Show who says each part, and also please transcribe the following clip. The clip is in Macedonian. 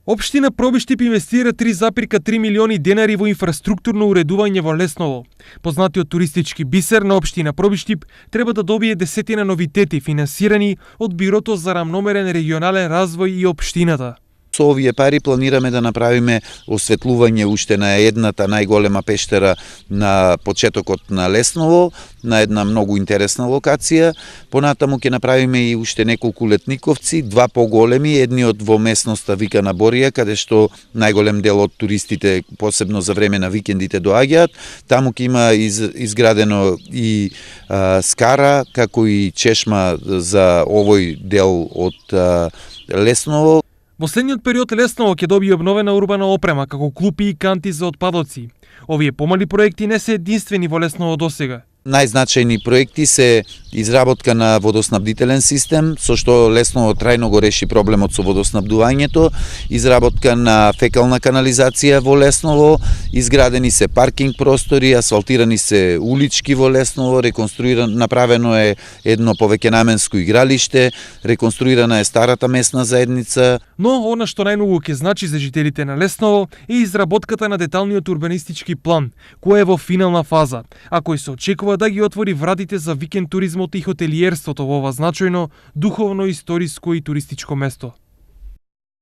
Speaker 1: Општина Пробиштип инвестира 3,3 милиони денари во инфраструктурно уредување во Лесново. Познатиот туристички бисер на општина Пробиштип треба да добие десетина новитети финансирани од Бирото за рамномерен регионален развој и општината.
Speaker 2: Со овие пари планираме да направиме осветлување уште на едната најголема пештера на почетокот на Лесново, на една многу интересна локација. Понатаму ќе направиме и уште неколку летниковци, два поголеми, едниот во местноста викана Борија, каде што најголем дел од туристите, посебно за време на викендите, доаѓаат. Таму ќе има изградено и скара, како и чешма за овој дел од Лесново.
Speaker 1: Во следниот период Лесново ќе добие обновена урбана опрема, како клупи и канти за отпадоци. Овие помали проекти не се единствени во Лесново досега.
Speaker 2: Најзначајни проекти се изработка на водоснабдителен систем, со што Лесново трајно го реши проблемот со водоснабдувањето, изработка на фекална канализација во Лесново, изградени се паркинг простори, асфалтирани се улички во Лесново, направено е едно повеќенаменско игралиште, реконструирана е старата местна заедница.
Speaker 1: Но она што најмногу ќе значи за жителите на Лесново е изработката на деталниот урбанистички план, кој е во финална фаза, а кој се очекува да ги отвори вратите за викенд туризмот и хотелиерството во ова значајно, духовно, историско и туристичко место.